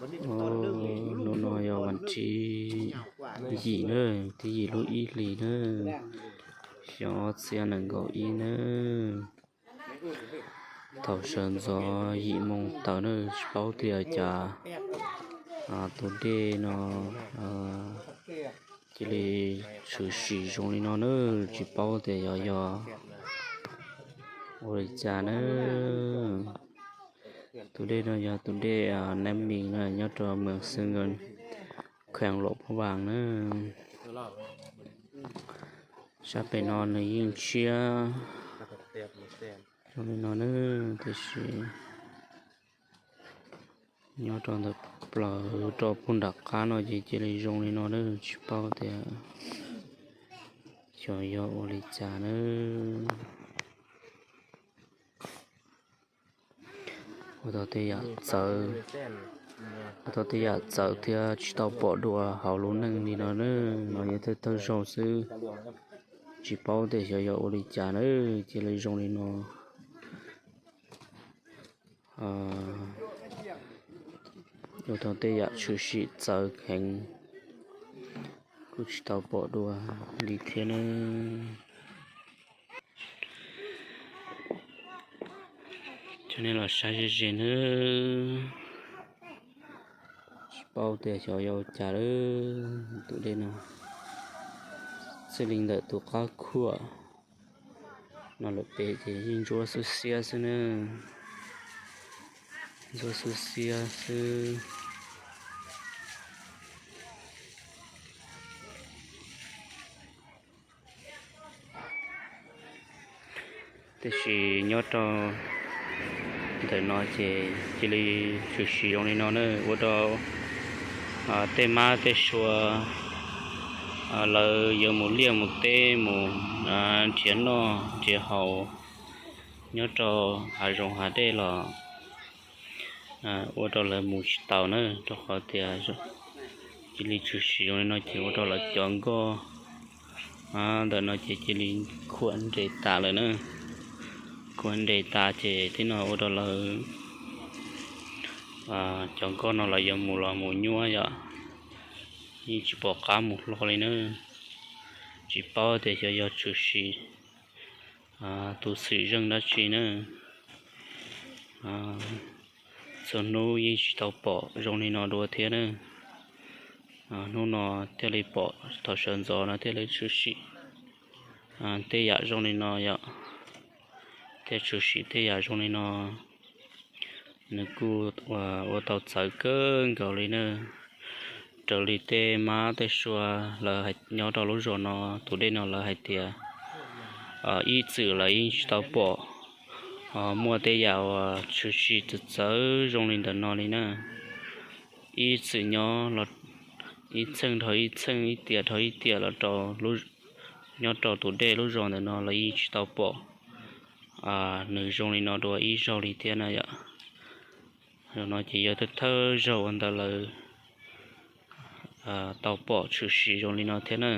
Hnub no yog vas thib yim na, thib yim lub ib hlis na, xyoo ob txhiab nees nkaum ib na. Thaum sawv ntxov yim moo tawm na, tsis paub tias cas tus dej no cia li tshwm sim zoo li no na, tsis paub tias yog yog ua li cas na. Tus dej no yog tus dej Nam Mis na, nyob rau Mường Xương, khees Luoqu Pha Vaas na. Sab pem no nws yeej tshiab zoo li no na, tiam sis nyob rau ntawm plaws rau puag nram qab no ces cia li zoo li no na, tsis paub tias xyov yog ua li cas na. Ua tau tej yam txawv, ua tau tej yam txawv thiab tsis tau pom dua hauv lub neej li no na. No yog thawj thawj zaug xwb, tsis paub tias xyov yog ua li cas na, cia li zoo li no. Ua tau tej yam tshwm sim txawv heev, kuj tsis tau pom dua li thiab na. Coj nej los saib ze ze nawb. Tsis paub tias xyov yog ua cas lawm, tus dej no txij li ntawm tus qab khuam no lawm pem ces yeej ntsuab xwb xiab xwb na, ntsuab xwb xiab xwb. Tiam sis nyob rau ntawm no ces cia li tshwm sim zoo li no na, ua rau tej mab tej sua lawv yuav mus liaj mus teb mus nrhiav noj nrhiav haus nyob rau hav zoov hav dej los ua rau lawv mus tsis taus na, rau qhov tias cia li tshwm sim zoo li no ces ua rau lawv cov nkoj ntawm no ces cia li khuam nres tas lawm na. Khuam nres tas ces tib no ua rau lawv cov nkoj no los yuav mus los mus nyuaj yom, yeej tsis pom qab mus hlo li na. Tsis paub tias xyov yog tshwm sim tus xwm zeej dab tsi na. Txhua hnub yeej tsis tau pom zoo li no dua thiab na. Hnub no thiaj li pom, thaum sawv ntxov no thiaj li tshwm sim tej yam zoo li no yom. Thiaj tshwm sim tej yam zoo li no, nws kuj ua tau txawv kawg nkaus li na. Raws li tej mab tej sua lawv nyob rau lub zos no, tus dej no lawv hais tias ib txwm lawv yeej tsis tau pom muaj tej yam uas tshwm sim txawv txawv zoo li ntawm no li na. Ib txwm nyob los ib txheej dhau ib txheej, ib tiam dhau ib tiam los rau nyob rau tus dej lub zos ntawm no los yeej tsis tau pom nws zoo li no dua ib zaug li thiab na yom. Zaum no ces yog thawj thawj zaug ua ntawd lawv tau pom tshwm sim zoo li no thiab na.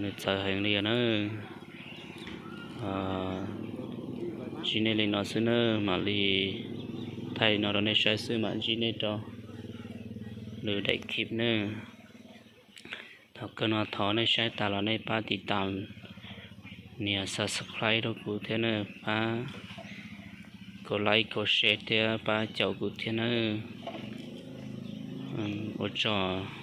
Nws txawv heev li na. Ntsib nej li no xwb na, mam li thaij li no rau nej saib xwb, mam ntsib nej rau lwm daim clip na. Thaum kawg no thov nej saib tas los nej pab tiv tam nias subscribe rau kuv thiab na, pab kom like kom share thiab pab caum kuv thiab na. Ua tsaug.